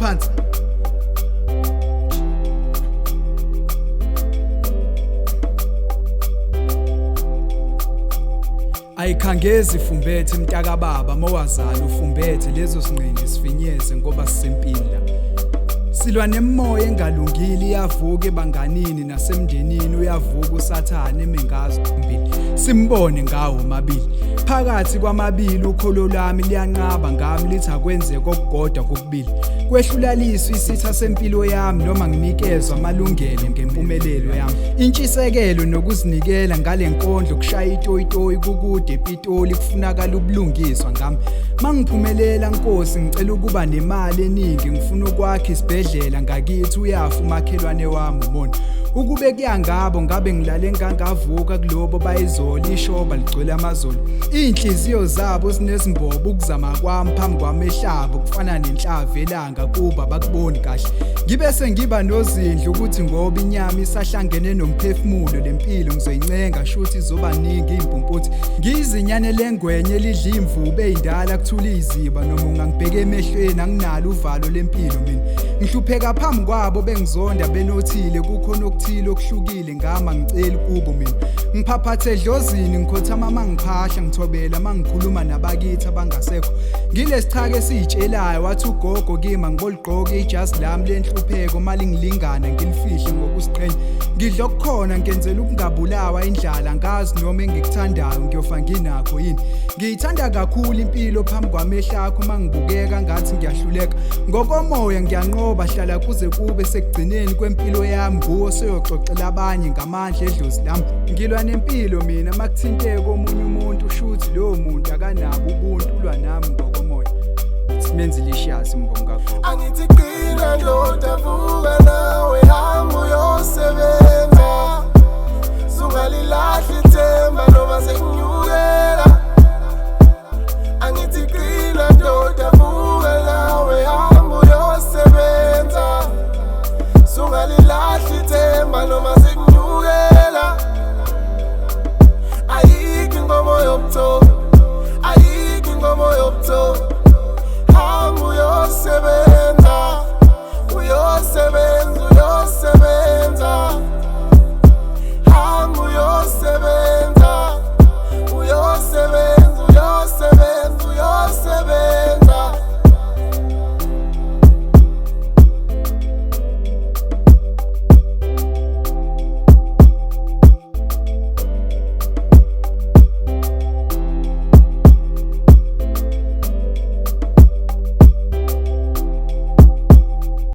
phansi. Ayikhangezi fumbethe mntakababa, mowazala ufumbethe lezo sinqindi sifinyeze ngoba sisempini la. Silwa nemimoya engalungile, iyavuka ebanganini nasemndenini, uyavuka usathane emengazo mbili, simbone ngawo mabili phakathi kwamabili. Ukholo lwami liyanqaba ngami, lithi akwenzeke okukodwa kokubili, kwehlulaliswa isitha sempilo yami noma nginikezwa amalungelo ngempumelelo yami. Intshisekelo nokuzinikela ngale nkondlo kushaya itoyitoyi kukude ePitoli, kufunakala ubulungiswa ngami mangiphumelela. Nkosi, ngicela ukuba nemali eningi, ngifuna ukwakha isibhedlela ngakithi, uyafa umakhelwane wami umona. Ukube kuyangabo ngabe ngilale ngangavuka kulobo bayizolo, ishoba ligcwele amazolo, iy'nhliziyo zabo zinezimbobo. Ukuzama kwami phambi kwamehlabo kufana nenhlavu elanga kuba bakuboni kahle. Ngibe sengiba nozindlu ukuthi ngoba inyama isahlangene nomphefumulo, lempilo ngizoyincenga, shuthi izoba ningi iy'mpumputhe. Ngiyizinyane lengwenye elidla imvubu ey'ndala, kuthula iziba noma ungangibheka emehlweni, anginalo uvalo lempilo mina. Ngihlupheka phambi kwabo bengizonda benothile, kukhona okuthile okuhlukile ngama, ngiceli kubo mina. Ngiphaphathe edlozini, ngikhothama mangiphahla, ngithobela mangikhuluma nabakithi abangasekho. Ngilesichake esiyitshelayo, wathi ugogo kimi angiboligqoka ijazi lami lenhlupheko, malingilingana ngilifihle ngokusiqhenya. Ngidla okukhona ngenzela ukungabulawa indlala, ngazi noma engikuthandayo ngiyofa nginakho yini. Ngiyithanda kakhulu impilo phambi kwamehlo akho, mangibukeka ngathi ngiyahluleka ngokomoya ngiyanqoba, hlala kuze kube sekugcineni kwempilo yami, nguwo soyoxoxela abanye ngamandla edlozi lami. Ngilwa nempilo mina, makuthinteka omunye umuntu shuthi lowo muntu akanabo ubuntu, ulwa nami ngokomoya. Simenzilicious mbonga gogo. Angithi qina ndoda, vuka nawe, hamba uyosebenza, sungalilahli ithemba noma.